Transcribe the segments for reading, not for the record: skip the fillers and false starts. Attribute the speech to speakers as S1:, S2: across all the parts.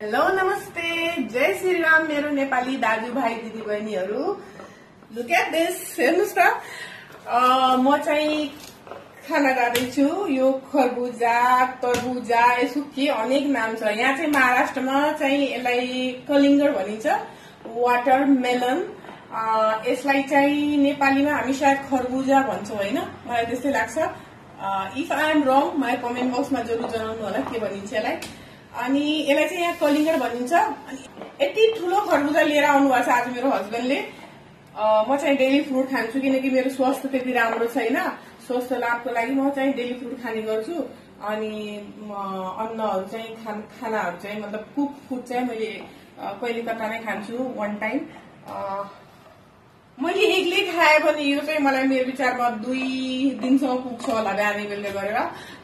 S1: Hello नमस्ते जय श्री राम मेरो नेपाली दाजुभाइ दिदीबहिनीहरू लुक एट दिस हेर्नुस् त म चाहिँ खाना खाँदैछु यो खरबुजा तरबुजा यसो के अनेक नाम छ यहाँ चाहिँ महाराष्ट्रमा चाहिँ यसलाई कलिङ्गर भनिन्छ वाटरमेलन यसलाई चाहिँ नेपालीमा हामी सायद खरबुजा भन्छौं हैन मलाई त्यस्तै लाग्छ इफ आई एम रङ मलाई कमेन्ट बक्समा जरुर जनाउनु होला के भनिन्छ यसलाई अनि यसलाई चाहिँ यहाँ कलिङ्गर भनिन्छ अनि यति ठुलो खरबुजा लिएर आउनु भएको छ आज मेरो हस्बेन्डले म चाहिँ डेली फ्रुट खान्छु किनकि मेरो स्वास्थ्य त्यति राम्रो छैन स्वास्थ्य लाभको लागि म चाहिँ डेली फ्रुट खाने गर्छु अनि अन्नहरू चाहिँ खानाहरू चाहिँ मतलब कुक फुड चाहिँ मैले कहिले कता नै खान्छु वान टाइम मैले एक्लै खाएँ भने यो चाहिँ मलाई मेरो विचारमा 2 दिनसम्म पुग्छ होला बिहानै बेलुका गरेर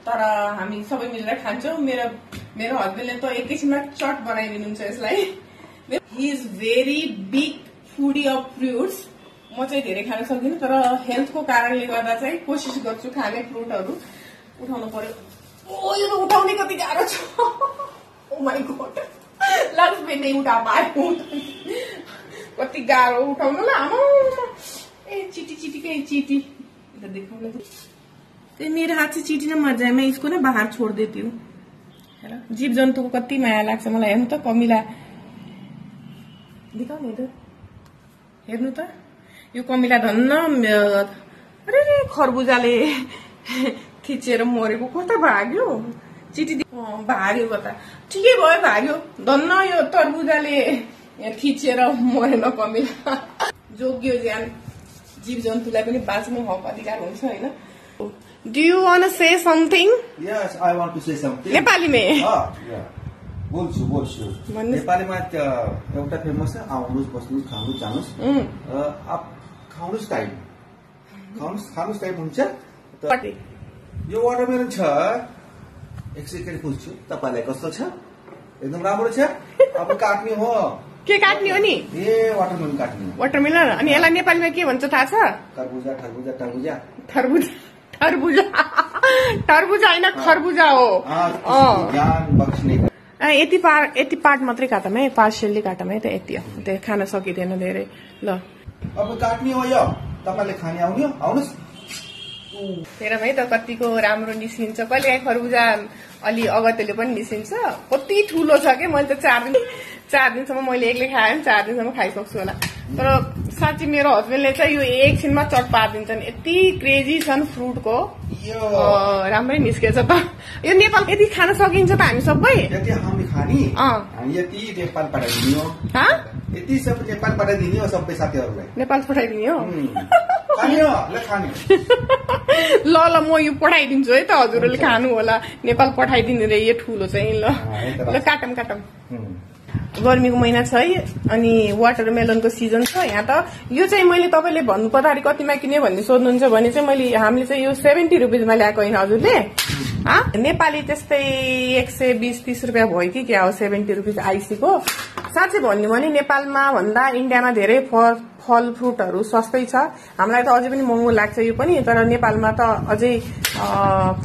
S1: तर हामी सबै मिलेर खान्छौं मेरो हस्बेन्डले त एकैछिनमा चट बनाइदिनुहुन्छ यसलाई he is very big foodie of fruits म चाहिँ धेरै खान सक्दिनँ तर हेल्थको कारणले गर्दा चाहिँ कोसिस गर्छु खाने फ्रुटहरू उठाउनु पर्यो ओ यो त उठाउने कति गाह्रो छ ओ माय गॉड लास्ट बेन्डै उठा पाए कति गाह्रो उठाउन ल आमा ए चिटीकै चिटी इधर दिखाऊं तो मेरे हाथ से चीटी न मर जाए मैं इसको ना बाहर छोड़ देती हूँ जीव जन्तु को कति माया लाग्छ मलाई हेर्नु त कमिला दिखाऊ नि त हेर्नु त यो कमिला धन्न अरे खरबुजाले थिचेर मरेको कता भाग्यो चिटी भाग्यो कता ठिकै भयो भाग्यो धन्न यो तरबुजाले थिचेर मरेन कमिला जोग्यो ज्यान जीव जन्तुलाई पनि बाँच्ने हक अधिकार हुन्छ हैन Do you want to say something?
S2: Yes, I want to say something.
S1: Nepali में
S2: बोल्छु नेपाली में एउटा फेमस छ आउनुस् बस्नुस् खानुस् जानुस् आप खानुस् टाइम हुन्छ यो वाटरमेलन छ एक सेकेन्ड पुग्छु तपाईलाई कस्तो छ एकदम राम्रो छ अब काट्ने हो
S1: के काट्ने हो नि
S2: ए वाटरमेलन काट्ने हो
S1: वाटरमेलन अनि यसलाई नेपालीमा के भन्छ थाहा छ तरबुजा हैन खरबुजा हो
S2: ज्ञान बक्स्ने
S1: यति पार्ट मात्रै काटम है पार्शियली काटम है त यति हो त्यो खान सकिदैन धेरै ल
S2: अब काट्ने हो यो तपाईले खाने आउने आउनुस्
S1: हेरम है त कतिको राम्रो निस्किन्छ कहिले खरबुजा अलि अगतेले पनि निस्किन्छ कति ठुलो छ के मैले त 4 दिनसम्म मैले एक्लै खाएँ 4 दिनसम्म खाइसक्छु होला तर साँच्चै मेरो हस्बेन्डले चाहिँ यो एकछिनमा चट पारिदिन्छन् यति क्रेजी छन् फ्रुटको राम्रै निस्केछ त यो नेपाल यति खान सकिन्छ त हामी सबै
S2: यति हामी खानी हामी यति नेपाल पठाइदिने हो यति सब नेपाल पठाइदिने हो सबै साथीहरुलाई
S1: नेपाल पठाइदिने हो
S2: खानी हो ल खानी
S1: ल म यो पठाइदिन्छु है त हजुरले खानु होला नेपाल पठाइदिने रे यो ठुलो चाहिँ ल काटम गर्मीको महिना छ है अनि वाटरमेलनको सिजन छ यहाँ त यो चाहिँ मैले तपाईले भन्नु पर्दाखेरि कतिमा किने भन्ने सोध्नुहुन्छ भने चाहिँ हामीले चाहिँ यो 70 रुपैयाँमा ल्याएको हैन हजुरले नेपाली त्यस्तै 120-30 रुपैयाँ भयो कि क्या हो 70 रुपैयाँ आइसीको साँच्चै भन्नु भने नेपालमा भन्दा इन्डियामा धेरै फल फ्रुटहरू सस्तै छ हामीलाई त अझै पनि महँगो लाग्छ यो पनि तर नेपालमा त अझै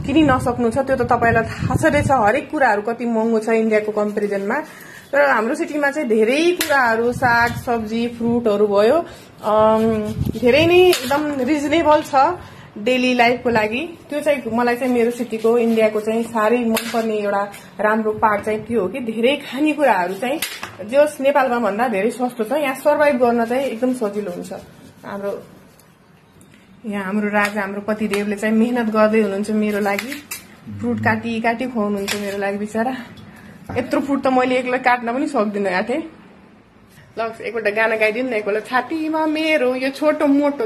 S1: किनि नसक्नु छ त्यो त तपाईलाई थाहा छ रहेछ हरेक कुराहरू कति महँगो छ इन्डियाको कम्पेरिजनमा तर हाम्रो सिटीमा चाहिँ धेरै कुराहरू साग सब्जी फ्रुटहरू भयो धेरै नै एकदम रिजनेबल छ डेली लाइफको लागि त्यो चाहिँ मलाई चाहिँ मेरो सिटीको इन्डियाको चाहिँ साह्रै मनपर्ने एउटा राम्रो पार्ट चाहिँ त्यो हो कि धेरै खानेकुराहरू चाहिँ जस नेपालमा भन्दा धेरै सस्तो छ यहाँ सर्भाइभ गर्न चाहिँ एकदम सजिलो हुन्छ हाम्रो राजा हाम्रो पतिदेवले चाहिँ मेहनत गर्दै हुनुहुन्छ मेरो लागि फ्रुट काटी खुवाउनुहुन्छ मेरो लागि बिचरा यत्रो फ्रुट त मैले एक्लै काट्न पनि सक्दिनँ आथे ल एकपल्ट गाना गाइदिनु न एकपल्ट छातीमा मेरो यो छोटो मोटो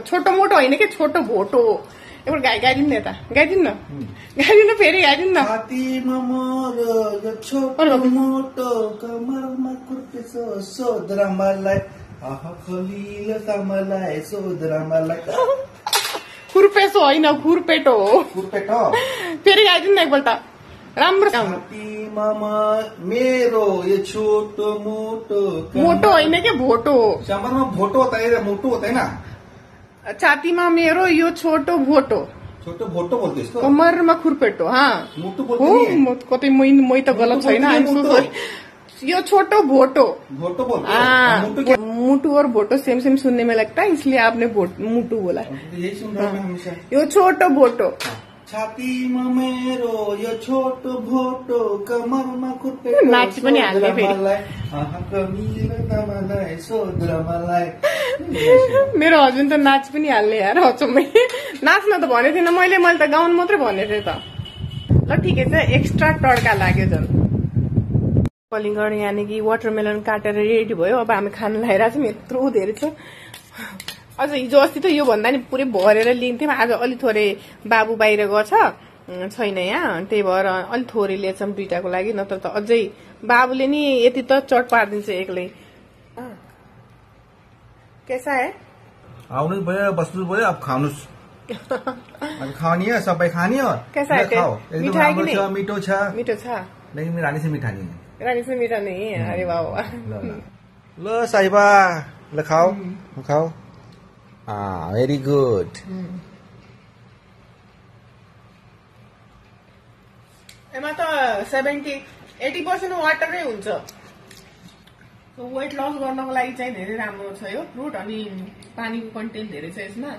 S1: होइन के छोटो भोटो एकपल्ट गाइदिनु न यता गाइदिनु न फेरि गाइदिनु न
S2: छातीमा मेरो यो छोटो मोटो कमरमा कुर्पेसो सोधरा मलाई खलिलो कमलाई सोधरा मलाई
S1: खुर्पेसो होइन खुर्पेटो हो फेरि गाइदिनु न एकपल्ट राम्रो
S2: मेरो यो छोटो
S1: मोटो होइन के भोटो
S2: समरमा भोटो होता है मोटो होता है ना
S1: छातीमा मेरो यो छोटो भोटो
S2: बोलते इसको
S1: कमरमा खुरपेटो हाँ
S2: मोटो बोलते नहीं है
S1: कतै मै त गलत छैन यो छोटो भोटो
S2: भोटो बोलते
S1: हाँ,
S2: हैं मुट्टू क्या
S1: मुटू और भोटो सेम सेम सुनने में लगता है, इसलिए आपने मुटू बोला।
S2: यही सुन रहा हूँ मैं हमेशा।
S1: यो छोटो भोटो
S2: छातीमा मेरो यो छोटो भोटो कमरमा खुट्टे
S1: नाच पनि हाल्ने फेरि। मेरो हस्बेन्ड त नाच पनि हाल्ने यार अचम्मै। नाच्न त भनेको थिएन मैले त गाउनु मात्रै भनेको थिएँ त। ल ठिकै छ, एक्स्ट्रा तड्का लाग्यो झन्। कलिङ्गड यानि कि वाटरमेलन काटेर रेडी भयो। अब हामी खान लगाइरहेको छौँ, यत्रो धेरै छ। अझ हिजो अस्ति त यो भन्दा नि पुरै भरेर लिन्थ्यौँ, आज अलिक थोरै बाबु बाहिर गछ छैन यहाँ, त्यही भएर अलिक थोरै लिएछौँ दुइटाको लागि, नत्र त अझै बाबुले नि यति त चट पारिदिन्छ एक्लै। कैसा है?
S2: आउनु भयो, बस्नु भयो, अब खानुस्। अब खानी है, सबै खानी हो।
S1: कैसा है?
S2: खाओ, एकदम राम्रो छ, मिठो छ।
S1: मिठो छ,
S2: लेकिन रानी से मीठा नहीं है।
S1: रानी से मीठा नहीं है। अरे वाह वाह।
S2: लो साहिबा, ल खाओ, खाओ। Very good.
S1: एमा त 70-80% वाटरै हुन्छ। वेट लस गर्नको लागि चाहिँ धेरै राम्रो छ यो फ्रुट, अनि पानीको कन्टेन्ट धेरै छ यसमा।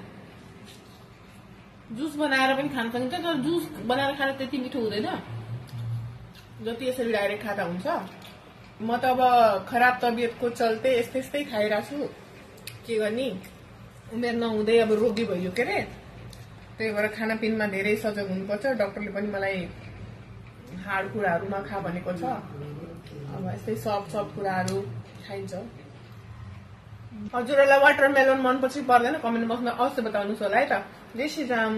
S1: जुस बनाएर पनि खान सकिन्छ, तर जुस बनाएर खाँदा त्यति मिठो हुँदैन जति यसरी डाइरेक्ट खाँदा हुन्छ। म त अब खराब तबियतको चलते यस्तै यस्तै खाइरहेको छु, के गर्ने, उमेर नहुँदै अब रोगी भइयो के अरे, त्यही भएर खानापिनमा धेरै सजग हुनुपर्छ। डाक्टरले पनि मलाई हार्ड कुराहरू नखा भनेको छ। अब यस्तै सफ्ट कुराहरू खाइन्छ। हजुरहरूलाई वाटरमेलन मनपछि पर्दैन? कमेन्ट बक्समा अवश्य बताउनुहोस् होला है त। जय श्री राम।